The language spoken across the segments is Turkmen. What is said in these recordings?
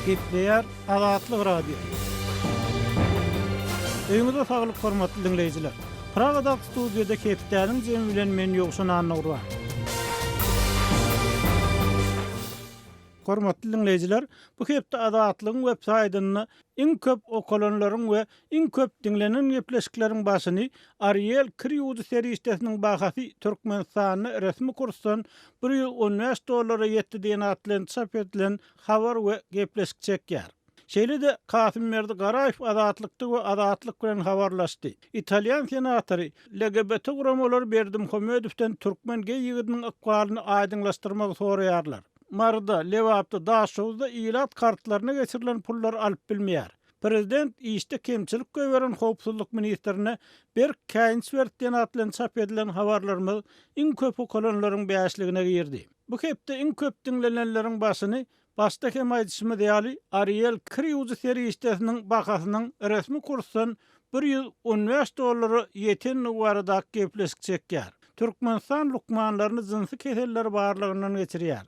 Gepleýär Azatlyk Radiosy. Öýüňize saglyk hormatly diňleýjiler. Pragadaky studiýada hepdäniň jemi bilen men Ýowşan Annagurban. Hormatly diňleýjiler, bu hepde Azatlygyň web saýtynda iň köp okalanlaryň we iň köp diňlenen gepleşikleriň başyny Ariel kir ýuwujy serişdesiniň bahasy Türkmenistanda resmi kursdan 115 dollara ýetdi diýen at bilen çap edilen habar we gepleşik çekýär. Şeýle-de Kasymberdi Garaýew Azatlykda we Azatlyk bilen habarlaşdy. Italýan senatory, LGBT guramalary Berdimuhamedowdan türkmen geý ýigidiniň ykbalyny aýdyňlaşdyrmagy soraýarlar. Maryda, Lebapda, Daşoguzda ilat kartlaryna geçirilen pullary alyp bilmeýär. Prezident işde kemçilik goýberen howpsuzlyk ministrine berk käýinç berdi diýen at bilen çap edilen habarlarymyz iň köp okalanlaryň bäşligine girdi. Bu hepde iň köp diňlenenleriň başyny Başda hem aýdyşymyz ýaly, Ariel kir ýuwujy serişdesiniň bahasynyň resmi kursdan 115 dollara ýetendigi baradaky gepleşik çekýär. Türkmenistan lukmanlaryny jynsy keseller barlagyndan geçirýär.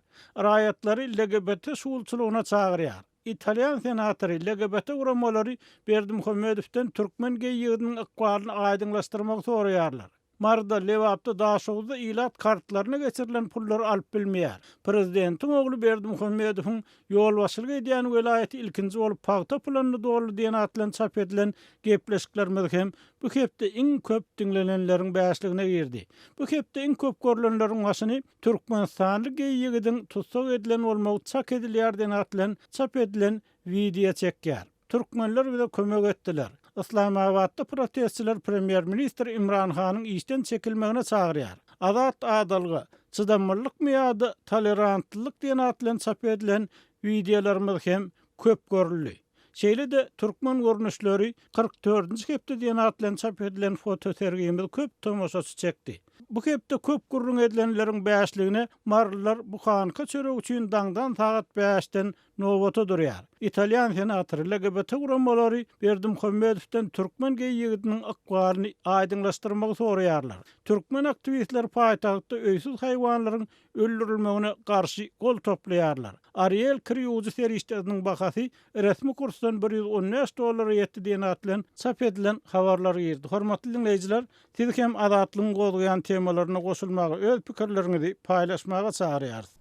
Raýatlary LGBT şugulçylygyna çagyrýar. Italýan senatory, LGBT guramalary Berdimuhamedowdan türkmen geý ýigidiniň ykbalyny aýdyňlaşdyrmagy soraýarlar. Maryda, Lebapda, Daşoguzda ilat kartlaryna geçirilen pullary alyp bilmeýär. Prezidentiň ogly Berdimuhamedowyň ýolbaşçylyk edýän welaýaty ilkinji bolup pagta pulanyny doldy diýen at bilen çap edilen gepleşiklerimiz hem bu hepde iň köp diňlenenleriň bäşligine girdi. Bu hepde iň köp görlenleriň başyny Türkmenistanly geý ýigidiň tussag edilen bolmagy çak edilýär diýen at bilen çap edilen wideo çekýär. Türkmenler bize kömek etdiler. Yslamabatda protestçiler premýer-ministr Imran Hanyň işden çekilmegine çagyrýar. Azat adalga, çydamlylykmy ýa-da tolerantlylyk diýen at bilen çap edilen wideolarymyz hem köp görüldi. Şeýle-de Türkmen görnüşleri 44-nji hepde diýen at bilen çap edilen fotosergimiz köp tomaşaçy çekdi. Bu hepde köp gürrüň edilenleriň bäşligine marylylar buhanka çöregi üçin daňdan sagat bäşden nobata durýar. Italýan senatory, LGBT guramalary Berdimuhamedowdan türkmen geý ýigidiniň ykbalyny aýdyňlaşdyrmagy soraýarlar. Türkmen aktiwistleri paýtagtda öýsüz haýwanlaryň öldürilmegine garşy gol toplaýarlar. Ariel kir ýuwujy serişdesiniň bahasy resmi kursdan 115 dollara ýetdi diýen at bilen çap edilen habarlar girdi. Hormatly diňleýjiler, Sizi hem Azatlygyň gozgaýan temalaryna goşulmaga, öz pikirleriňizi paýlaşmaga çagyrýarys.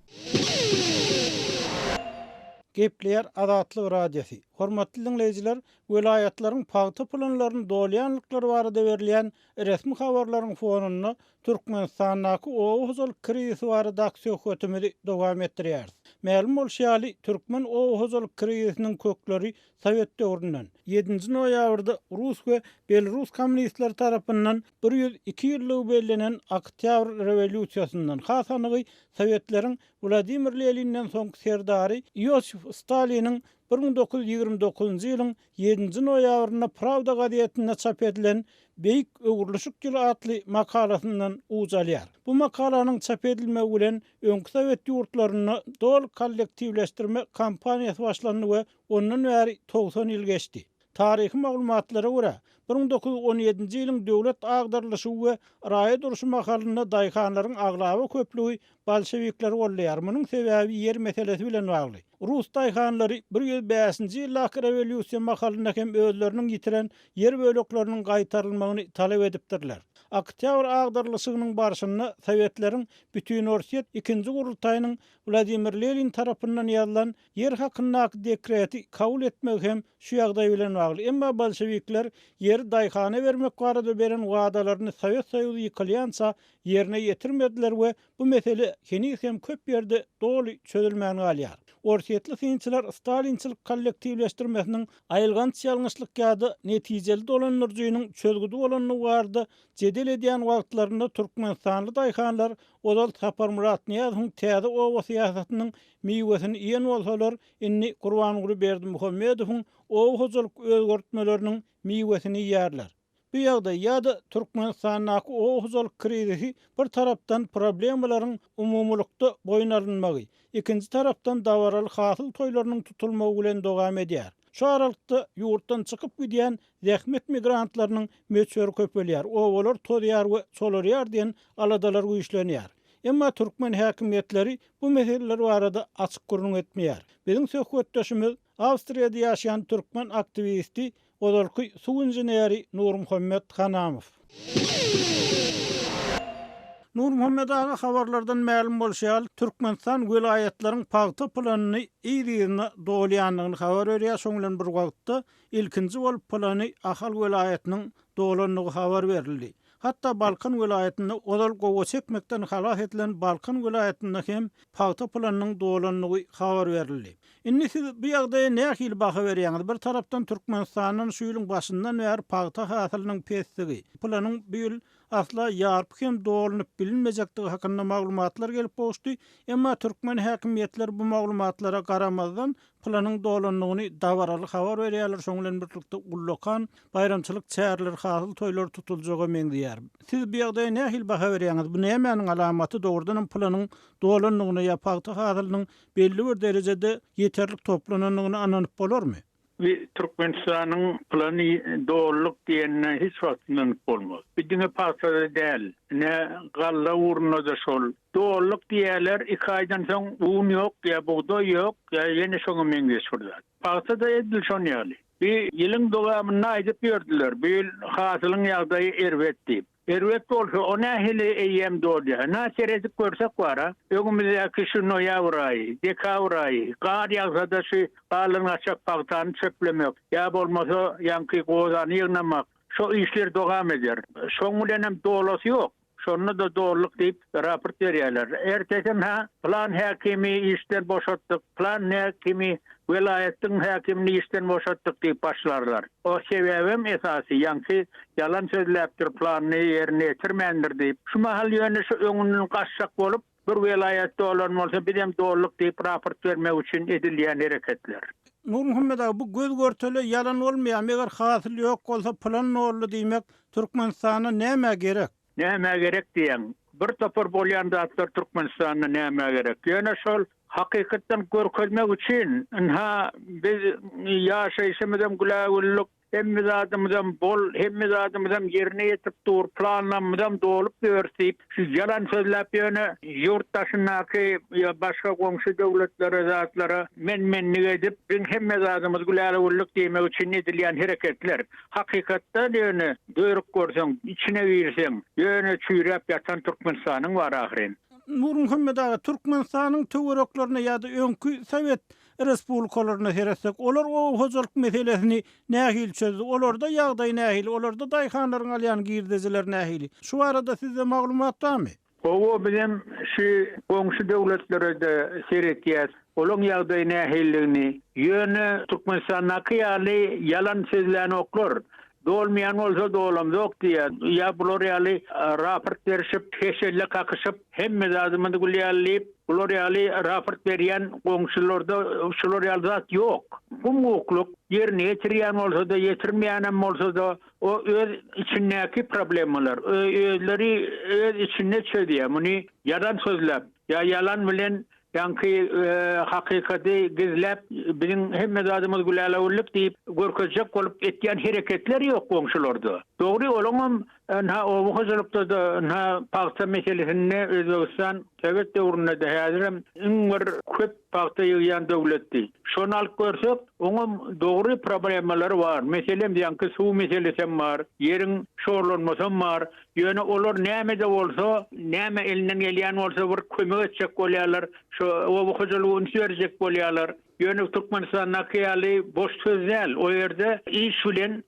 Gepleýär Azatlyk Radiosy. Hormatly diňleýjiler, welaýatlaryň pagta planlaryny dolýanlyklary barada berilýän resmi habarlaryň fonunda Türkmenistandaky oba hojalyk krizisi baradaky söhbetimizi dowam etdirýäris. Mälim bolşy ýaly, türkmen oba hojalyk krizisiniň kökleri Sowet döwründen, ýedinji noýabrda rus we belrus kommunistleri tarapyndan 102 ýyllygy bellenen Oktýabr rewolýusiýasyndan, has anygy Sowetleriň Wladimir Leninden soňky serdary Iosif Staliniň 1929-njy ýylyň ýedinji noýabrynda Prawda gazetinde çap edilen Beýik öwrülişik ýyly atly makalasyndan uç alýar. Bu makalanyň çap edilmegi bilen öňki sowet ýurtlarynda doly kollektiwleşdirme kampaniýasy başlandy we Ondan bäri 90 ýyl geçdi. Taryhy maglumatlara görä, 1917-nji ýylyň döwlet agdarylyşygy we raýat urşy mahalynda daýhanlaryň aglaba köplügi bolşewikleri goldaýar, munuň sebäbi ýer meselesi bilen bagly. Rus daýhanlary bir ýüz bäşinji ýyldaky rewolýusiýa mahalynda hem özleriniň ýitiren ýer bölekleriniň gaýtarylmagyny talap edipdirler. Oktýabr agdarylyşygynyň barşynda Sowetleriň Bütinorsýet ikinji gurultaýynyň Wladimir Lenin tarapyndan ýazylan Ýer hakyndaky dekreti kabul etmegi hem şu ýagdaý bilen bagly. Emma bolşewikler ýeri daýhana bermek barada beren wadalaryny Sowet Soýuzy ýykylýança ýerine ýetirmediler we bu mesele heniz hem köp ýerde doly çözülmän galýar. Orsýetli synçylar stalinçilik kollektiwleşdirmesiniň aýylganç ýalňyşlyk ýa-da netijeli dolandyryjynyň çözgüdi bolandygy barada jedel edýän wagtlarynda türkmenistanly daýhanlar ozal Saparmyrat Nyýazowyň täze oba syýasatynyň Miwesini iýen bolsalar, indi Gurbanguly Berdimuhamedowyň oba hojalyk özgertmeleriniň miwesini iýýärler. Bu ýagdaý ýa-da Türkmenistandaky oba hojalyk krizisi bir tarapdan problemalaryň umumylykda boýun alynmagy, ikinji tarapdan dabaraly hasyl toýlarynyň tutulmagy bilen dowam edýär. Şu aralykda ýurtdan çykyp gidýän zähmet migrantlarynyň möçberi köpelýär, obalar tozýar we çolarýar diýen aladalar güýçlenýär. Emma türkmen häkimiýetleri bu meseleler barada açyk gürrüň etmeýär. Biziň söhbetdeşimiz. Awstriýada ýaşaýan türkmen aktiwisti, ozalky suw inženeri Nurmuhammet Hanamow. Nurmuhammet aga habarlardan mälim bolşy ýaly, Türkmenistan welaýatlaryň pagta planyny yz-yzyna dolýandygyny habar berýär, şoň bilen bir wagtda ilkinji bolup plany Ahal welaýatynyň dolandygy habar berildi. Hatda Balkan welaýatynda ozal gowaça ekmekden halas edilen Balkan welaýatynda hem pagta planynyň dolandygy habar berildi. Indi siz bu ýagdaýa nähili baha berýäňiz? Bir tarapdan Türkmenistandan şu ýylyň başyndan bäri pagta hasylynyň pesdigi, planyň bu ýyl asla ýarpy hem dolunyp bilinmejekdigi hakynda maglumatlar gelip gowuşdy, emma türkmen häkimiýetleri bu maglumatlara garamazdan planyň dolandygyny dabaraly habar berýärler, şoň bilen birlikde ullakan baýramçylyk çäreleri, hasyl toýlary tutuljaga meňzeýär. Siz bu ýagdaýa nähili baha berýäňiz? Bu nämäniň alamaty, dogrudanam planyň dolandygyna ýa pagta hasylynyň belli bir derejede ýeterlik toplanandygyna ynanyp bolarmy? Bu Türkmenistanyň plany dolulyk diýenine hiç wagt ynanyp bolmaz. Bu diňe pagtada däl, ine galla ugrunda-da şol. Dolulyk diýýärler, iki aýdan soň un ýok ýa bugdaý ýok ýa ýene şoňa meňzeş bir zat. Pagta-da edil şon ýaly. Bu ýylyň dowamynda aýdyp ýördüler, bu ýyl hasylyň ýagdaýy erbet diýip. Erbet bolsa, o nähili eýýäm dolýar? Ynha, seredip görsek bar-a, öňümizdäki şu noýabr aýy, dekabr aýy, gar ýagsa-da şu galan-gaçak pagtany çöplemek, ýa bolmasa ýaňky gozany ýygnamak, şo işler dowam eder. Şoň bilenem dolasy ýok. Şonda-da doluk diýip raport berýärler. Ertesem hä, pylan häkimi işden boşatdyk, pylan häkimi, welaýatyň häkimini işden boşatdyk diýip başlarlar. O sebäbem esasy ýaňky ýalan sözläpdir, planyny ýerine ýetirmändir diýip. Şu mahal ýöne şu öňünden gaçjak bolup, bir welaýat dolan bolsa bizem dolduk diýip raport bermek üçin edilýän hereketler. Nurmuhammet aga bu göz görtele ýalan bolmaýar, meger hasyl ýok bolsa pylan doldy diýmek Türkmenistanda nämä gerek? Nämä gerek diýýäň? Bir topar bolýan zatlar Türkmenistanda nämä gerek? Ýöne şol hakykatdan görkezmek üçin, ynha, biz ýaşaýşymyzam gülä-güllük, hemme zadymyzam bol, hemme zadymyzam ýerine ýetip dur, planlarymyzam dolup ýörüs diýip, şu ýalan sözläp ýöne ýurt daşyndaky ýa başga goňşy döwletlere zatlara men-menlik edip, biziň hemme zadymyz gülälä-güllük diýmek üçin edilýän hereketler. Hakykatda ýöne dörük görseň, içine girseň, ýöne çüýräp ýatan Türkmenistanyň bar ahyryn. Nurmuhammet aga, Türkmenistanyň töwereklerine ýa-da öňki sowet respublikalaryna seretsek, olar oba hojalyk meselesini nähili çözdi? Olarda ýagdaý nähili? Olarda daýhanlaryň alýan girdejileri nähili? Şu barada sizde maglumat barmy? Hawa bizem şu goňşy döwletlerede seretýäs, olaň ýagdaýy nähilidigini. Ýöne Türkmenistandaky ýaly ýalan sözlänoklar. Dolmaýan bolsa dolamzok diýýär. Ýa bular ýaly raport berişip, heşelle kakyşyp, hemme zadymyz gül ýaly diýip, bular ýaly raport berýän goňşularda şular ýaly zat ýok. Gum-gukluk, ýerine ýetirýän bolsa-da, ýetirmeýänem bolsa-da, O öz içindäki problemalar, özleri öz içinde çözýär. Muny ýalan sözläp, ýa ýalan bilen ýaňky hakykaty gizläp, biziň hemme zadymyz gülälewürlik diýip görkezjek bolup etýän hereketleri ýok goňşularda. Dogry, olaňam ynha oba hojalykda-da, ynha pagta meselesinde Özbegistan sowet döwründe-de, häzirem iň bir köp pagta ýygýan döwletdi. Şony alyp görsek, oňam dogry problemalary bar. Meselem, ýaňky suw meselesem bar, ýeriň şorlanmasam bar. Ýöne olar näme-de bolsa, näme elinden gelýän bolsa bir kömek etjek bolýarlar, şo oba hojalyga üns berjek bolýarlar. Ýöne Türkmenistandaky ýaly boş söz däl, o ýerde iş bilen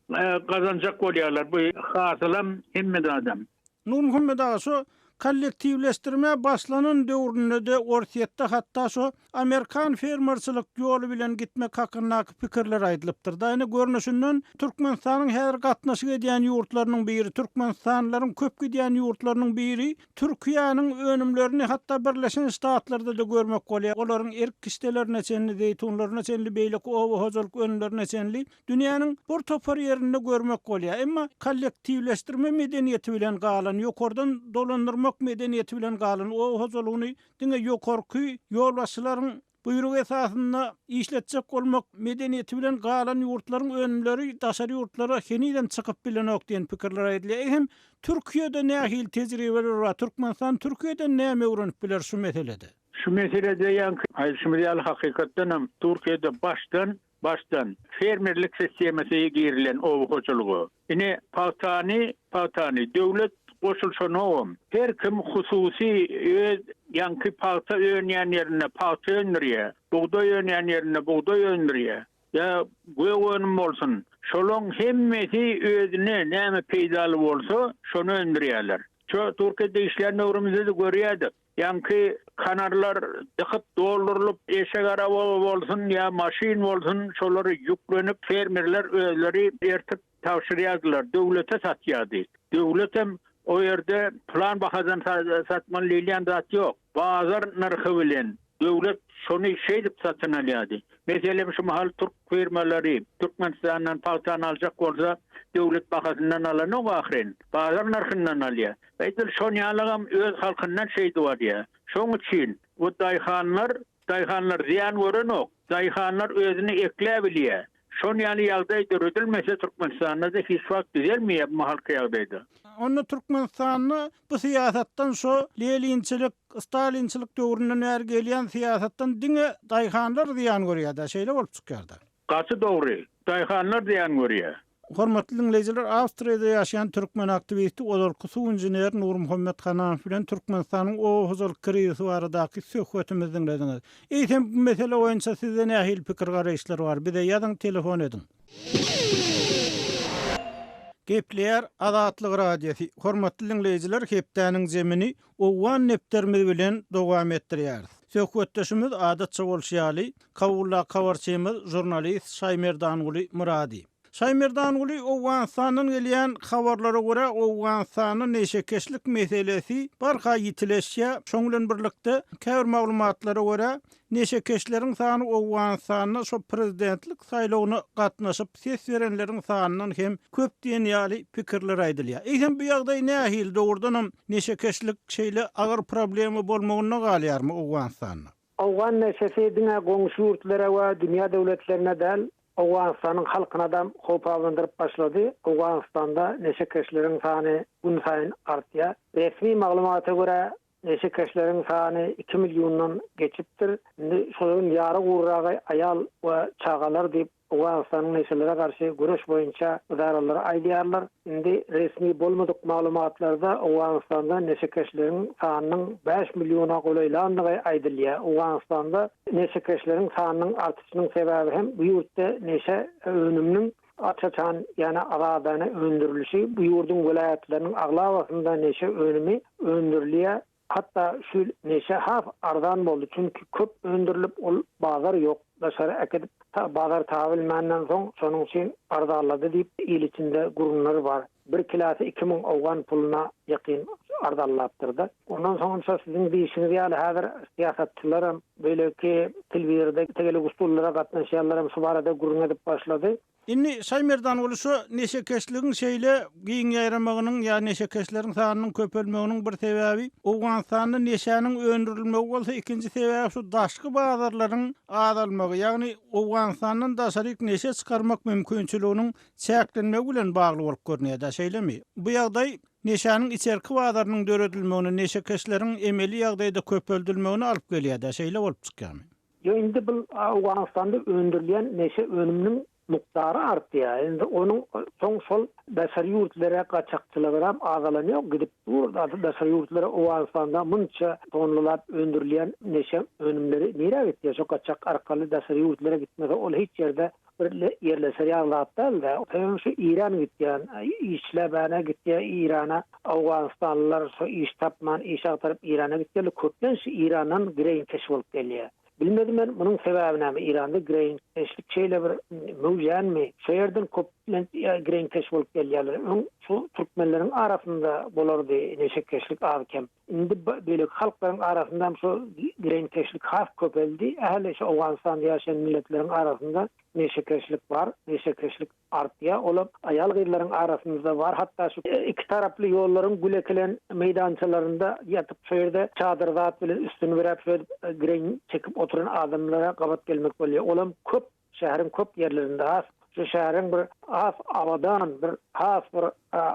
gazanjak bolýarlar. Bu hasylam, hemme zadam. Nurmuhammet aga, şo kollektiwleşdirme başlanan döwründe-de Orsýetde hatda şo amerikan fermerçilik ýoly bilen gitmek hakyndaky pikirler aýdylypdyr. Da ine görnüşinden Türkmenistanyň häzir gatnaşyk edýän ýurtlarynyň biri, türkmenistanlylaryň köp gidýän ýurtlarynyň biri Türkiýäniň önümlerini hatda Birleşen Ştatlarda-da görmek bolýar. Olaryň erik kişdelerine çenli, zeýtunlaryna çenli, beýleki oba hojalyk önümlerine çenli Dünýäniň bir topar ýerinde görmek bolýar. Emma kollektiwleşdirme medeniýeti bilen galan, ýokardan dolandyrmak medeniýeti bilen galan oba hojalygyny diňe ýokarky ýolbaşçylaryň buýrugy esasynda işletjek bolmak medeniýeti bilen galan ýurtlaryň önümleri daşary ýurtlara henizem çykyp bilenok diýen pikirler aýdylýar. Eýsem, Türkiýede nähili tejribeler bar? Türkmenistan Türkiýeden näme öwrenip biler şu meselede? Şu meselede ýaňky aýdyşymyz ýaly hakykatdanam Türkiýede başdan. Başdan fermerlik sistemasy girilen oba hojalyga. Ine, pagtany, pagtany döwlet goşulyşanogam. Her kim hususy öz ýaňky pagta önýän ýerinde pagta öndürýär, bugdaý önýän ýerinde bugdaý öndürýär. Ýa gök önüm bolsun, şolaň hemmesi özüne näme peýdaly bolsa, şony öndürýärler. Şo Türkiýede işlän döwrümizde-de görýärdik. Ýaňky kanarlar dykyp doldurylyp, eşek araba bolsun ýa maşyn bolsun, şolary ýüklenip, fermerler özleri ertip tabşyrýardylar, döwlete satýardy. Döwletem o ýerde plan bahadan satmaly diýilýän zat ýok. Bazar nyrhy bilen döwlet şony şeýdip satyn alýardy. Meselem, şu mahal türk firmalary Türkmenistandan pagtany aljak bolsa, döwlet bahasyndan alanok ahyryn, bazar nyrhyndan alýar. Edil şon ýalygam öz halkyndan şeýdip alýar. Şoň üçin bu daýhanlar, daýhanlar zyýan görenok. Daýhanlar özüni ekläbilýär. Şon ýaly ýagdaý döredilmese Türkmenistanda-da hiç wagt düzelmeýär bu mahalky ýagdaýda. Onda Türkmenistanda bu syýasatdan şo lelinçilik, stalinçilik döwründen bäri gelýän syýasatdan diňe daýhanlar zyýan görýär-dä, şeýle bolup çykýar-da. Gaty dogry. Daýhanlar zyýan görýär. Hormatly diňleýjiler, Awstriýada ýaşaýan türkmen aktiwisti, ozalky suw inženeri Nurmuhammet Hananow bilen Türkmenistanyň oba hojalyk krizisi baradaky söhbetimizi diňlediňiz. Eýsem, bu mesele boýunça sizde nähili pikir-garaýyşlar bar? Bize ýazyň, telefon ediň. Gepleýär Azatlyk Radiosy. Hormatly diňleýjiler, hepdäniň zemini Owgan depderimiz bilen dowam etdirýäris. Söhbetdeşimiz adatça bolşy ýaly, Kabuldaky habarçymyz, žurnalist Şaýmerdanguly Myrady. Şaýmerdanguly, Owganystandan gelýän habarlara görä, Owganystanda neşekeşlik meselesi barha ýitileşýär. Şoň bilen birlikde, käbir maglumatlara görä, Neşekeşleriň sany Owganystanda şo prezidentlik saýlawyna gatnaşyp ses berenleriň sanyndan hem köp diýen ýaly pikirler aýdylýar. Eýsem bu ýagdaý nähili, dogrudanam neşekeşlik şeýle agyr problema bolmagynda galýarmy Owganystanda? Owgan neşesi diňe goňşy ýurtlara we dünýä döwletlerine däl, Owganystanyň halkynadam howp abandyryp başlady. Owganystanda neşekeşleriň sany günsaýyn artýar. Resmi maglumata görä, Neşekeşleriň sany iki milliondan geçipdir. Indi şolaryň ýary gurragy aýal we çagalar diýip, Owganystanyň neşelere garşy göreş boýunça ydaralary aýdýarlar. Indi resmi bolmadyk maglumatlarda Owganystanda neşekeşleriň sanynyň bäş milliona golaýlandygy aýdylýar. Owganystanda neşekeşleriň sanynyň artyşynyň sebäbi hem bu ýurtda neşe önüminiň Aç-açan, ýagny azadana öndürilişi bu ýurduň welaýatlarynyň aglabasynda neşe önümi öndürilýär. Hatda şu ýyl neşe has arzan boldy, çünki köp öndürilip, ol bazar ýok, daşary äkidip bazar tabilmänden soň, şonuň üçin arzanlady diýip, il içinde gürrüňler bar. Bir kilosy 2000 owgan puluna ýakyn arzanlapdyr-da. Ondan soňam şo siziň diýşiňiz ýaly häzir syýasatçylaram, beýleki telewizorda tegelek stullara gatnaşýanlaram şu barada gürrüň edip başlady. Indi Şaýmerdanguly şo neşekeşligiň şeýle giň ýaýramagynyň ýa neşekeşleriň sanynyň köpelmeginiň bir sebäbi Owganystanda neşäniň öndürilmegi bolsa ikinji sebäbi şu daşky bazarlaryň azalmagy ýagny Owganystandan daşaryk neşe çykarmak mümkinçiliginiň çäklenmegi bilen bagly bolup görünýär-dä, şeýlemi? Bu ýagdaý neşäniň içerki bazarynyň döredilmegine, neşekeşleriň emeli ýagdaýda köpeldilmegine alyp gelýär-dä, şeýle bolup çykýarmy? Ýok, indi bu Owganystanda öndürilýän neşe önüminiň mukdary artýar. Indi onuň soň şol daşary ýurtlara gaçakçylygram azalanýok, gidip dur. Daşary ýurtlara Owganystanda munça tonnalap öndürilýän neşe önümleri nirä gitýär? Şo gaçak arkaly daşary ýurtlara gitmese, ol hiç ýerde Bir ýerleşer ýaly zat däl-de. Sebäbi şu Iran gitýän, işläbäne gitýär Irana. Owganystanlylar şu iş tapman, iş agtaryp Irana gitýärler. Köplenç şu Irandan gireýin keş bolup gelýär. Bilmedim men munuň sebäbi näme? Iranda gireýin keşlik şeýle bir möwjänmi? Şo ýerden köplenç gireýin keş bolup gelýärler. Öň şu türkmenleriň arasynda bolardy neşekeşlik az-kem. Indi beýleki halklaryň arasynda hem şu gireňkeşlik has köpeldi. Ähli şu Owganystanda ýaşaýan milletleriň arasynda neşekeşlik bar, neşekeşlik artýar. Olam aýal-gyzlaryň arasynda-da bar. Hatda şu iki taraply ýollaryň gül ekilen meýdançalarynda ýatyp şo ýerde çadyr zat bilen üstüni büräp şöýdüp gireň çekip oturan adamlara gabat gelmek bolýar. Olam köp Şäheriň köp ýerlerinde has şu şäheriň bir has abadan bir has bir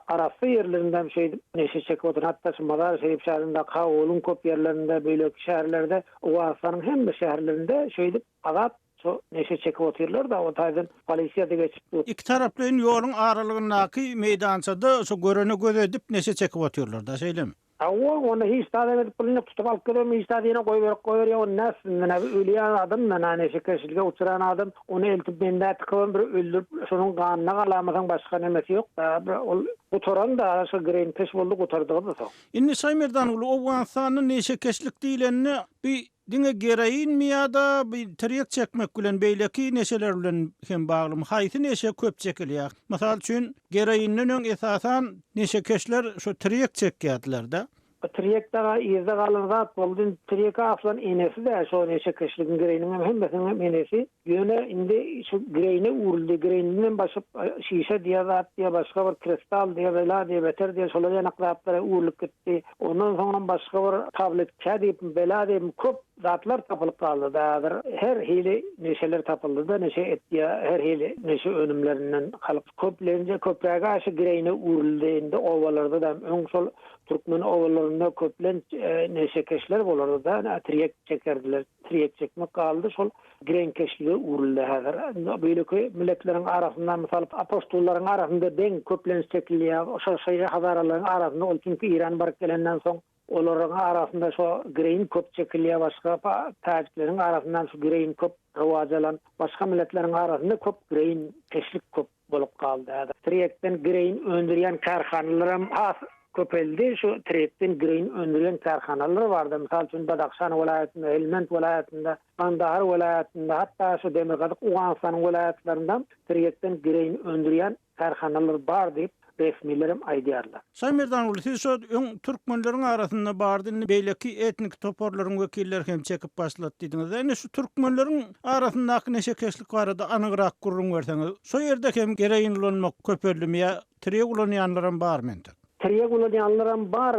arassa ýerlerinde hem şeýdip neşe çekip oturan hatda şu Mazar Şerif şäherinde Kabulyň köp ýerlerinde beýleki şäherlerde Owganystanyň hemme şäherlerinde şeýdip azat. şo neşe çekip otyrlar-da, o taýdan polisiýa-da geçip dur. Ikitaraplaýyn ýoluň aralygyndaky meýdançada şo görene göz edip neşe çekip otyrlar-da, şeýlemi? Hawa, onda hiç zadam edip bilinjek, tutup alyp gidermi, hiç zat ýene goýberip goýberýär, ony nätsin, menä bir ölýän adam, menä neşekeşlige uçran adam, ony eltip bendä tykybam bir öldürip, şonuň ganyna galamasaň başga nemesi ýok-da, bir ol gutaran-da, şo gireýin peş boldy, gutardygy-da soň. Indi Şaýmerdanguly, Owganystanda neşekeşlik diýlende, bi diňe geroinmi ýa-da bi tirýek çekmek bilen beýleki neşeler bilen hem baglymy? Haýsy neşe köp çekilýär? Mysal üçin, geroinden öň esasan neşekeşler şo tirýek çekýärdiler-de. Bu tirýek daga yzda galan zat boldy. Indi tirýek aslan enesi-dä şo neşekeşligiň geroiniň hem hemmesiniň hem enesi. Ýöne indi şu gireýne uruldy, gireýindenem başga şişe diýe zat diýe başga bir kristal diýe bela diýe beter diýe şolar ýanak zatlara urlup gitdi. Ondan soňam başga bir tabletkä diýipmi bela diýipmi köp zatlar tapylyp galdy-da häzir her hili neşeler tapyldy-da neşe etýä her hili neşe önümlerinden halk köplenje köprägi şu gireýne uruldy indi obalarda-da öň şol türkmen obalarynda köplenç neşekeşler bolardy-da tirýek çekerdiler. Tirýek çekmek galdy, şol gireňkeşlige öwrüldi häzir. Indi beýleki milletleriň arasynda, mysal, apostollaryň arasynda deň köplenç çekilýär. Şo şeýle hazaralaryň arasynda ol çünki Eýran baryp gelenden soň olaryň arasynda şo gireýin köp çekilýär, başga täjikleriň arasynda şu gireýin köp rowaç alan, başga milletleriň arasynda köp gireýin keşlik köp. bolup galdy. Häzir tirýekden gireýin öndürýän kärhanalaram has köpeldi. Şu tirýekden gireýin öndürýän kärhanalar bardy. Mysal üçin, Badahşan welaýatynda, Helmend welaýatynda, Gandahar welaýatynda, hatda şu Demirgazyk Owganystanyň welaýatlarynda tirýekden gireýin öndürýän kärhanalar bar diýip, resmilerem aýdýarlar. Şaýmerdanguly, siz şo öň türkmenleriň arasynda bardy, indi beýleki etniki toparlaryň wekilleri hem çekip başlady diýdiňiz. Indi şu türkmenleriň arasyndaky neşekeşlik barada anygrak gürrüň berseňiz. Şo ýerde hem geroin ulanmak köpeldimi ýa tirýek ulanýanlaram barmy entek? Tirýek ulanýanlaram bar,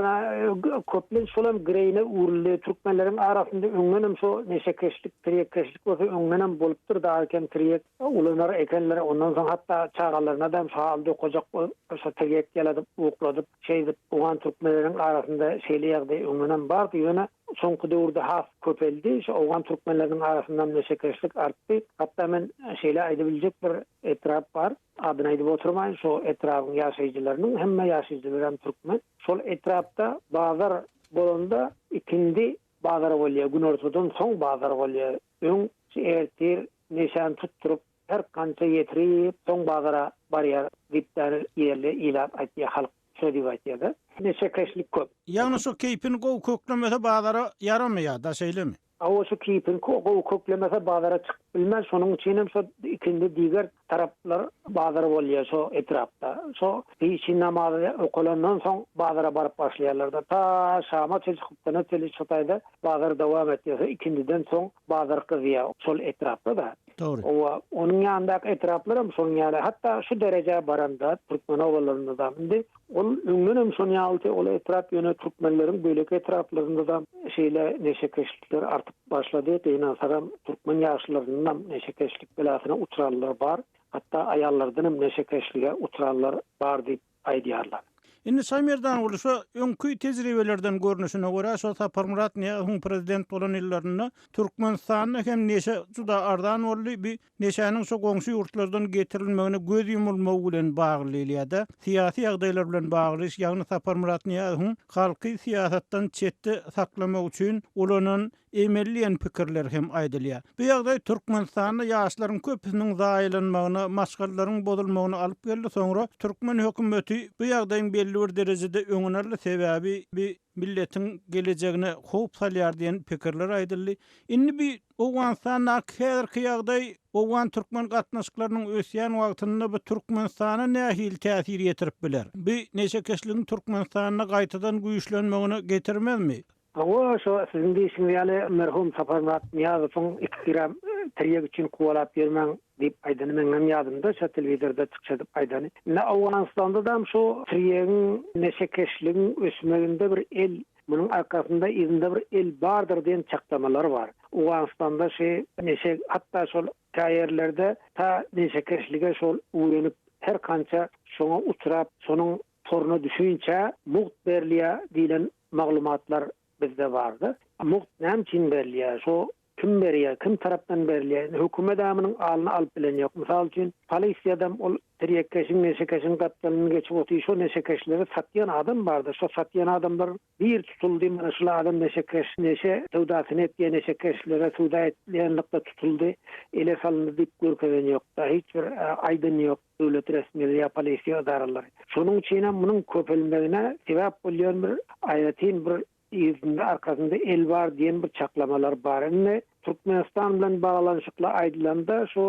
köplenç şolam geroine öwrüldi. Türkmenleriň arasynda öňdenem şo neşekeşlik, tirýekkeşlik bolsa öňdenem bolupdyr, daha kem tirýek Ulanar ekenler, ondan soň hatda çagalaryna-da şo halda okajak bolup, şo tirýek ýaladyp, ukladyp, şeýdip, owgan türkmenleriniň arasynda şeýle ýagdaý öňdenem bardy, ýöne soňky döwürde has köpeldi, şo owgan türkmenleriniň arasynda neşekeşlik artdy. Hatda men şeýle aýdybiljek bir etrap bar, adyny aýdyp oturmaýyn, şo etrabyň ýaşaýjylarynyň hemme ýaşaýjylaram türkmen. Şol etrapda bazar bolanda ikindi bazar bolýar, günortadan soň bazar bolýar. Öň ertir Neşäni tutduryp, her gança ýetirip, soň bazara barýar diýip bäri ýerli ilat aýtýar, halk şo diýip aýtýar-da. Neşekeşlik köp. Ýagny şo keýpini gowy köklemese bazara ýaramaýar-da, şeýlemi? Hawa, şo keýpini gowy köklemese bazara çykyp bilmez, şonuň üçinem şo ikindi diger taraplar bazar bolýar şo etrapda. Şo peşin namazy okalandan soň bazara baryp başlaýarlar-da, ta şama çenli, huptana çenli şo taýda bazar dowam etýär. Şo ikindiden soň bazar gyzýar şol etrapda-da. Dogry. Hawa, onuň ýanyndaky etraplaram şonuň ýaly. Hatda şu derejä baranda türkmen obalarynda-da indi ol öňdenem şon ýalydy ol etrap, ýöne türkmenleriň beýleki etraplarynda-da şeýle neşekeşlikler artyp başlady. Gynansagam türkmen ýaşlaryndanam neşekeşlik belasyna uçranlar bar. Hatda aýallardanam neşekeşlige uçranlar bar diýip aýdýarlar. Indi Şaýmerdanguly şo öňki tejribelerden görnüşine görä şo Saparmyrat Nyýazowyň prezident bolan ýyllarynda Türkmenistanda hem neşe juda arzan boldy, bi neşäniň şo goňşy ýurtlardan getirilmegine göz ýumulmagy bilen bagly diýilýärde, syýasy ýagdaýlar bilen bagly, ýagny Saparmyrat Nyýazowyň halky syýasatdan çetde saklamak üçin ulanan emeli diýen pikirler hem aýdylýar. Bu ýagdaý Türkmenistanda ýaşlaryň köpüsiniň zaýalanmagyna, maşgalalaryň bozulmagyna alyp geldi, soňra türkmen hökümeti bu ýagdaýyň belli bir derejede öňüni aldy, sebäbi bi milletiň gelejegine howp salýar diýen pikirler aýdyldy. Indi bi Owganystandaky häzirki ýagdaý owgan-türkmen gatnaşyklarynyň ösýän wagtynda bu Türkmenistana nähili täsir ýetirip biler? Bi neşekeşligiň Türkmenistanda gaýtadan güýçlenmegine getirmezmi? Hawa, şo siziň diýşiňiz ýaly merhum Saparmyrat Nyýazowyň iki gram tirýek üçin kowalap ýörmäň diýip aýdany meňňem ýadymda, şo telewizorda çykyş edip aýdany. Indi Owganystandadam şu tirýegiň, neşekeşligiň ösmeginde bir el, munuň arkasynda, yzynda bir el bardyr diýen çaklamalar bar. Owganystanda şu neşe hatda şol käýerlerde ta neşekeşlige şol öwrenip her kança şoňa uçrap şonuň toruna düşünçä mugt berilýär diýlen maglumatlar bizde bardy. Mugt näme üçin berilýär? Şo. Kim berýär, kim tarapdan berilýär? Indi hökümet-ä munuň alyny alyp bilen ýok. Mysal üçin, polisiýadam ol tirýekkeşiň, neşekeşiň gapdalyndan geçip otyr, şo neşekeşleri satýan adam bardyr. Şo satýan adamlar bir tutuldy, mana şul adam neşekeş, neşe söwdasyny etýär, neşekeşlere söwda etýänlikde tutuldy, ele salyndy diýip görkezen ýok-da, hiç bir aýdan ýok döwlet resmileri ýa polisiýa edaralary. Şonuň üçinem munuň köpelmegine sebäp bolýan bir aýratyn bir Yzynda arkasynda el bar diýen bir çaklamalar bar. Indi Türkmenistan bilen baglanyşykly aýdylanda şu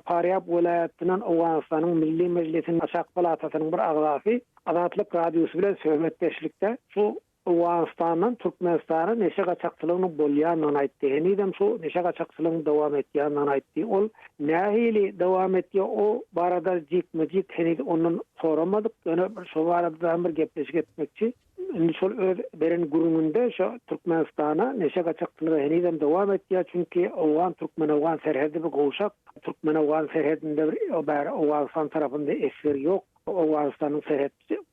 Farýab welaýatyndan Owganystanyň Milli Mejlisiniň aşak palatasynyň bir agzasy Azatlyk Radiosy bilen söhbetdeşlikde şu Owganystandan Türkmenistana neşe gaçakçylygynyň bolýandygyny aýtdy. Henizem şu neşe gaçakçylygyň dowam etýändigini aýtdy. Ol nähili dowam etýär o barada jikme-jik heniz ondan soramadyk. Ýöne şo barada bir gepleşik etmekçi. Indi şol öz beren gürrüňinde şo Türkmenistana neşe gaçakçylygy henizem dowam etýär, çünki owgan türkmen-owgan serhedi bir gowşak, türkmen-owgan serhedinde bir bäri Owganystan tarapynda esger ýok, Owganystanyň serhet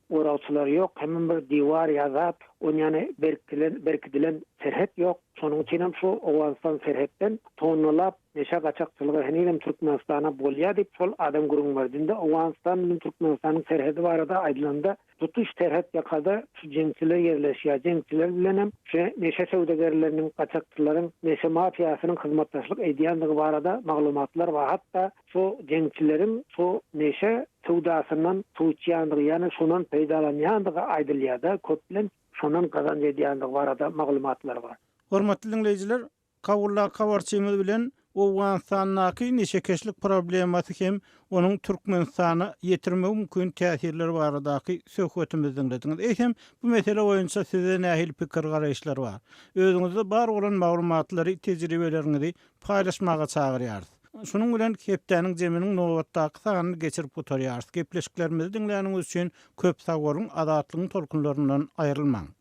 goragçylary ýok, hemem bir diwar ýa zat, on ýany berkilen berkidilen serhet ýok, şonuň üçinem şu Owganystan serhetden tonnalap neşe gaçakçylygy henizem Türkmenistana bolýar diýip şol adam gürrüň berdi. Indi Owganystan bilen Türkmenistanyň serhedi barada aýdylanda Tutuş serhet ýakada şu jeňçiler ýerleşýär. Jeňçiler bilenem şu neşe söwdagerleriniň, gaçakçylaryň, neşe mafiýasynyň hyzmatdaşlyk edýändigi barada maglumatlar bar. Hatda şu jeňçileriň şu neşe söwdasyndan suw içýändigi, ýagny şondan peýdalanýandygy aýdylýar-da, köplenç şondan gazanç edýändigi barada maglumatlar bar. Hormatly diňleýjiler, Kabuldaky habarçymyz bilen Owganystandaky neşekeşlik problemasy hem onuň Türkmenistana ýetirmegi mümkin täsirleri baradaky söhbetimizi diňlediňiz. Eýsem, bu mesele boýunça sizde nähili pikir-garaýyşlar bar? Özüňizde bar bolan maglumatlary, tejribeleriňizi paýlaşmaga çagyrýarys. Şunuň bilen hepdäniň jeminiň nobatdaky sanyny geçirip gutarýarys. Gepleşiklerimizi diňläniňiz üçin köp sag boluň, Azatlygyň tolkunlaryndan aýrylmaň!